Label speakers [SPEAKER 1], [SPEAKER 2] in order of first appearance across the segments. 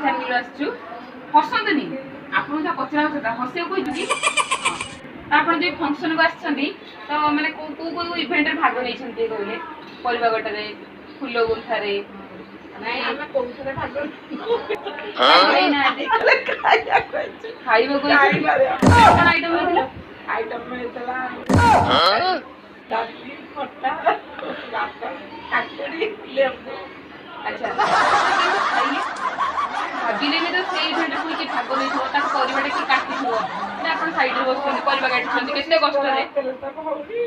[SPEAKER 1] ଚ୍ୟାନେଲରୁ ଆସିଛୁ। ହସନ୍ତୁନି, ଆପଣଙ୍କୁ ଯାହା ପଚରା କଥା ହସିବାକୁ କହିଛୁ କି? ହଁ। ତ ଆପଣ ଯୋଉ ଫଙ୍କସନକୁ ଆସିଛନ୍ତି, ତ ମାନେ କୋଉ କୋଉ କୋଉ ଇଭେଣ୍ଟରେ ଭାଗ ନେଇଛନ୍ତି ଟିକେ କହିଲେ? ପରିବା କଟାରେ, ଫୁଲ ଗୁନ୍ଥାରେ?
[SPEAKER 2] ନାଇଁ, ଆମେ କୋଉଥିରେ ଭାଗ
[SPEAKER 1] ଭାଗ ନେଇନାହାନ୍ତି?
[SPEAKER 2] ଖାଇବାକୁ ଆସିଛୁ।
[SPEAKER 1] ଖାଇବାକୁ ଆସିଛନ୍ତି?
[SPEAKER 2] ଖାଇବାରେ।
[SPEAKER 1] କଣ ଆଇଟମ ହେଇଥିଲା?
[SPEAKER 2] ଆଇଟମ ହେଇଥିଲା ଡାଲି, ଖଟା, ଭାତ, କାକୁଡ଼ି, ଲେମ୍ବୁ।
[SPEAKER 1] ଆଚ୍ଛା, ଖାଇଲେ ଭାବିଲେନି ତ ସେଇ ଇଭେଣ୍ଟରେ ପୁଣି କିଏ ଭାଗ ନେଇଥିବ, ତାକୁ ପରିବାଟା କିଏ କାଟିଥିବ ନା? ଆପଣ ସାଇଡରେ ବସୁଛନ୍ତି, ପରିବା କାଟୁଛନ୍ତି କେତେ କଷ୍ଟରେ।
[SPEAKER 2] ତ ଭଉଣୀ।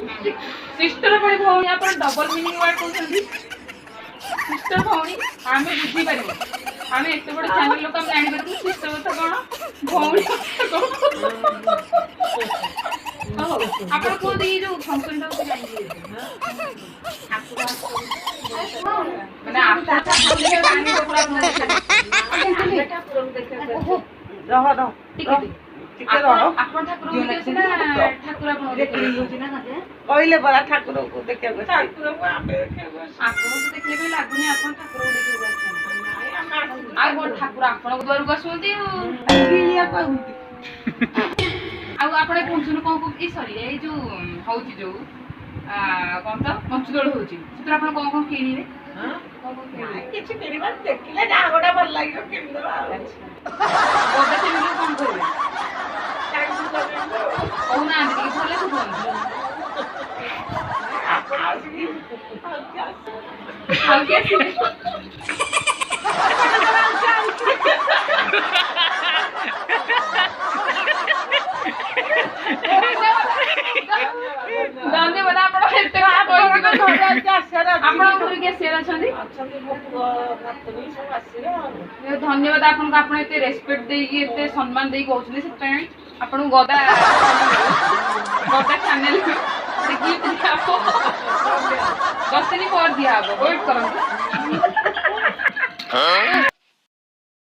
[SPEAKER 1] ସିଷ୍ଟର ଭଳି ଭଉଣୀ, ଆପଣ ଡବଲ ମିନିଂ ୱାର୍ଡ କହୁଛନ୍ତି, ସିଷ୍ଟର ଭଉଣୀ। ଆମେ ବୁଝିପାରିବୁ, ଆମେ ଏତେ ବଡ ଚ୍ୟାନେଲ ଲୋକ, ଆମେ ଜାଣିପାରିବୁ ସିଷ୍ଟର କଥା କଣ, ଭଉଣୀ କଥା କଣ। ହଉ, ଆପଣ କୁହନ୍ତୁ, ଏଇ ଯୋଉ ଫଙ୍କସନଟା ହଉଛି କାହିଁକି? ମାନେ ଆପଣ ଠାକୁରଙ୍କୁ ଦେଖିବାକୁ
[SPEAKER 2] ଆମେ ଠାକୁରଙ୍କୁ ଦେଖିବାକୁ ରହ ରହ।
[SPEAKER 1] ଟିକେ ଟିକେ।
[SPEAKER 2] ଟିକେ
[SPEAKER 1] ଆପଣ
[SPEAKER 2] ରହ।
[SPEAKER 1] ଆପଣ ଠାକୁରଙ୍କୁ ଦେଖିବାକୁ ନା ଠାକୁର ଆପଣଙ୍କୁ ଦେଖିବାକୁ?
[SPEAKER 2] କହିଲେ ପରା, ଠାକୁରଙ୍କୁ ଦେଖିବାକୁ। ଠାକୁରଙ୍କୁ ଆମେ ଦେଖିବାକୁ।
[SPEAKER 1] ଆପଣଙ୍କୁ ଦେଖିଲେ ବି ଲାଗୁନି ଆପଣ ଠାକୁରଙ୍କୁ ଦେଖିବାକୁ ଆସିଛନ୍ତି। ଆଉ କଣ, ଠାକୁର ଆପଣଙ୍କ ଦୁଆରକୁ ଆସୁଛନ୍ତି ଆଉ।
[SPEAKER 2] ଗିଳିବାକୁ।
[SPEAKER 1] ଆଉ ଆପଣ ଏ ଫଙ୍କସନ କଣ କଣ, ଏଇ ସରି, ଏଇ ଯୋଉ ହଉଛି ଯୋଉ କଣ ତ ପଞ୍ଚୁଦୋଳ ହଉଛି, ସେଥିରେ ଆପଣ କଣ କଣ କିଣିବେ? କଣ କଣ କିଣିବେ?
[SPEAKER 2] କିଛି କିଣିବା, ଦେଖିଲେ ଯାହା ଗୋଟା ଭଲ ଲାଗିବ କିଣିଦବା ଆଉ।
[SPEAKER 1] ଗଦା ଚ୍ୟାନେଲକୁ କଣ କହିବେ?
[SPEAKER 2] କାହିଁକି ଲଗେଇବୁ?
[SPEAKER 1] କହୁନାହାନ୍ତି, ଟିକେ ଭଲସେ କୁହନ୍ତୁ।
[SPEAKER 2] ଆପଣ ଆସିକି ଆଉ କିଏ ଆସିବ?
[SPEAKER 1] ଆଉ କିଏ ଆସିବେ?
[SPEAKER 2] ଆଉ କିଏ
[SPEAKER 1] ଧନ୍ୟବାଦ। ଆପଣ ଏତେ କଥା
[SPEAKER 2] ଆପଣଙ୍କ
[SPEAKER 1] କହିଥିବାରୁ।
[SPEAKER 2] ଘରେ ଆଜି ଆସିବାର ଅଛି।
[SPEAKER 1] ଆପଣଙ୍କ ଘରେ କିଏ ଆସିବାର ଅଛନ୍ତି?
[SPEAKER 2] ଅଛନ୍ତି, ମୋ ପୁଅ ନାତୁଣୀ ସବୁ ଆସିବେ ଆଉ।
[SPEAKER 1] ଧନ୍ୟବାଦ ଆପଣଙ୍କୁ। ଆପଣ ଏତେ ରେସପେକ୍ଟ ଦେଇକି, ଏତେ ସମ୍ମାନ ଦେଇକି କହୁଛନ୍ତି, ସେଥିପାଇଁ ଆପଣଙ୍କୁ ଗଦା ଗଦା ଚ୍ୟାନେଲ ଗୋଟେ ଗିଫ୍ଟ ଦିଆହବ। 10 ଦିନ ପରେ ଦିଆହବ, ୱେଟ୍ କରନ୍ତୁ।